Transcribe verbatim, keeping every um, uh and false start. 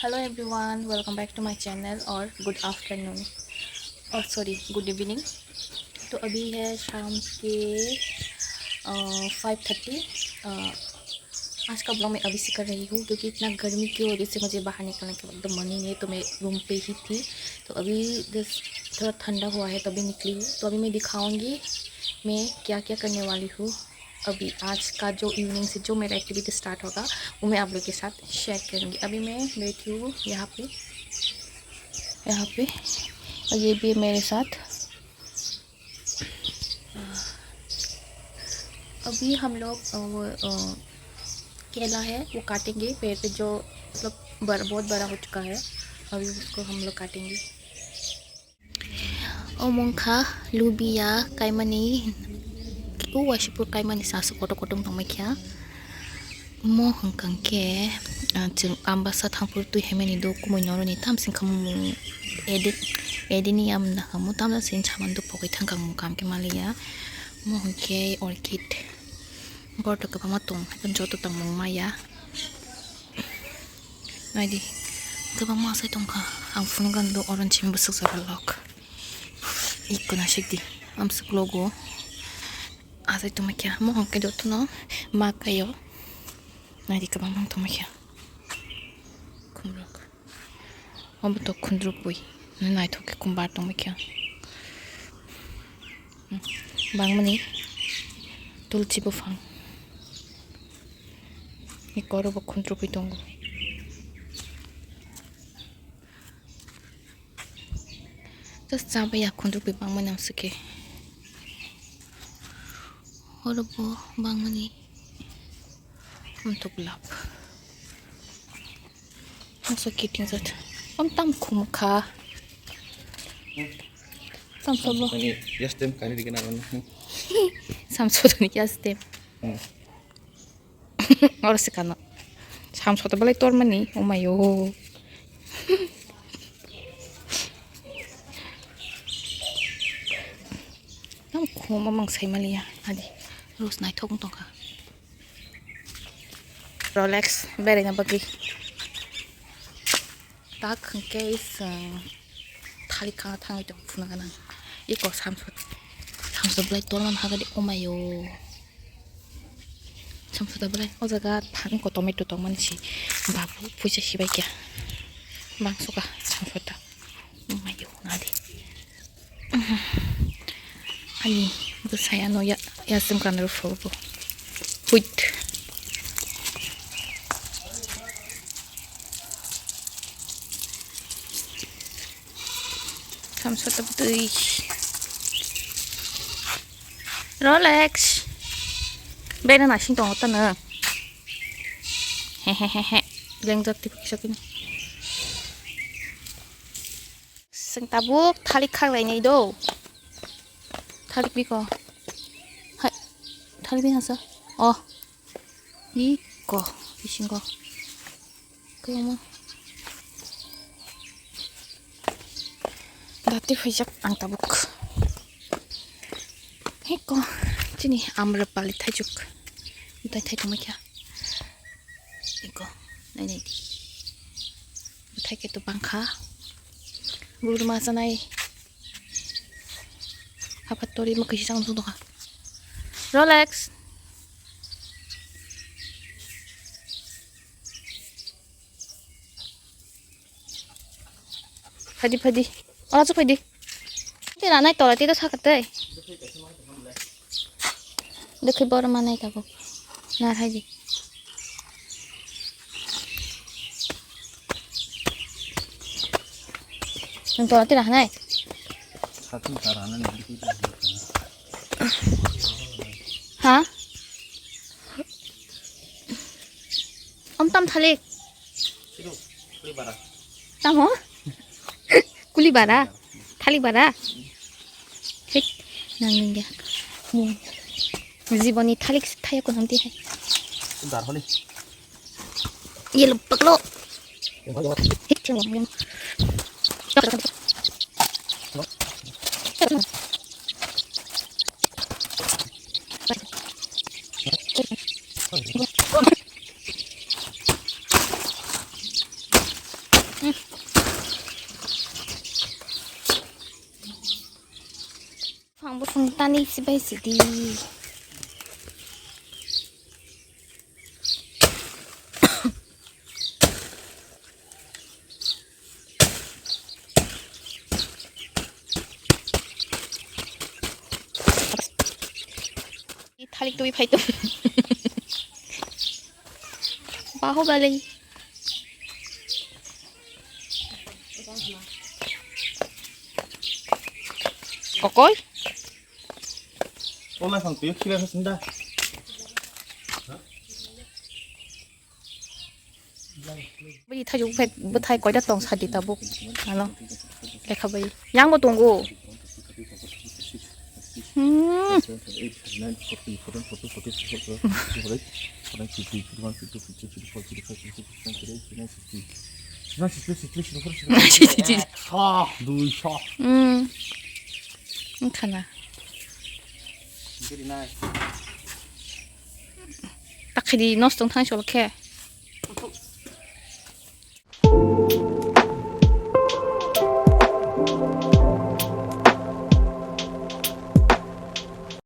Hello everyone, welcome back to my channel और good afternoon और sorry good evening. तो अभी है शाम के फाइव थर्टी। आज का ब्लॉग मैं अभी से कर रही हूँ क्योंकि इतना गर्मी की वजह से मुझे बाहर निकलने का एकदम मन ही नहीं है, तो मैं रूम पे ही थी। तो अभी जस्ट थोड़ा ठंडा हुआ है तभी निकली हूँ। तो अभी मैं दिखाऊंगी मैं क्या क्या करने वाली हूँ। अभी आज का जो इवनिंग से जो मेरा एक्टिविटी स्टार्ट होगा वो मैं आप लोग के साथ शेयर करूँगी। अभी मैं बैठी हूँ यहाँ पे, यहाँ पे और ये भी है मेरे साथ। अभी हम लोग अ, वो अ, केला है वो काटेंगे, पेड़ पे जो मतलब बर, बहुत बड़ा हो चुका है, अभी उसको हम लोग काटेंगे। Omo wngkha lubiya kaimani, o waisupur kaimani sasuk kotor kotor wng tongmai kha. Omo hwnkha khe, ah, chwng ambasa thangphuru twi haimani do kumui noroni tamsing khamung ede, edeni amna khamu tamsa sini saman do pogwi thangkha mung kam khe maliya. Omo hwnkhe orchid borok kwbangma tong joto tongmung maya. Naidi, kwbangma asai tongkha. Ang phunukgani do orange ni bwswk jora lok. Ikko nasikdi. Amswk logo. Asai tongmai kha. Mohon khe jotono ma kaio. Naidi kwbangma tongmai kha. Khumrok. Obo to khundrupui. Naithok khe khumbar tongmai kha. Bangmani tulsi buphang. Ni koro bo khundrupui tongo. Just chaba ya khundrupui bangmani amswk khe. Oro bo bangmani. Untuk lap. Masa kiting zat. Om tam khum kha. Tam sabo. Ani yastem kani dikena kan. Sam sodo ni yastem. Hmm. Oro se kano. Sam sodo balai tor mani. Oh my oh. Tam khum amang sai maliya. Adi. Rose naithok tongkha. Rolex beraina bagwi. Tak hwnkhe chwng thalik khana thangwi tong phunukgana. Iko samsok, samsok belai tolmani hagadi omayo. Samsok ta belai o jaga thani ko tomato tongmani si babu puisa sibai kya. Mangso ka samsok ta. Omayo nadi. Ani bwsai ano ya, yasem kanro phobo. Huit. Samsok ta bwtwi. Rolex. Bena nasing tongo ta nang. He he he he. Lengjak tipu kisa kini. Seng tabuk thalik khak lai nai do. Thalik biko. Hai. Thalik bi hasa. Oh. Iko. Bisingo. Kuyama. Dati phaijak ang tabuk. Iko. Chini amrapali thaijuk. Dai thai tongma kya. Iko, nai nai di. Bwthai khe to bangkha. Gurma chanai. Haphat tori ma kisi chang tongkha. Rolex. Phadi phadi. Ora chu phadi. Te ranai tola te to sakate. Dekhi bor manai tabuk. Na hai di. Nang tola te rahanai. Ha? Om tam thalik. Tamo? Kuli bara? Thalik bara? Hek, nang nang ya. Jiboni thalik thaya ko nanti hai. Dar holi. Ye lo paklo. Hek, chalo. Ani sibai sidi. Thalik twi phai tong. Baho balai. Kokoi. Ola sang tuyo khila khasunda. Bini thai bwthai koida tong sadi tabuk. Ano. Lekha bai. Yang bo tongo. Hmm. Ekso, dui so. Hmm. Wngkha na. Takhidi nosto wngthang sol khe.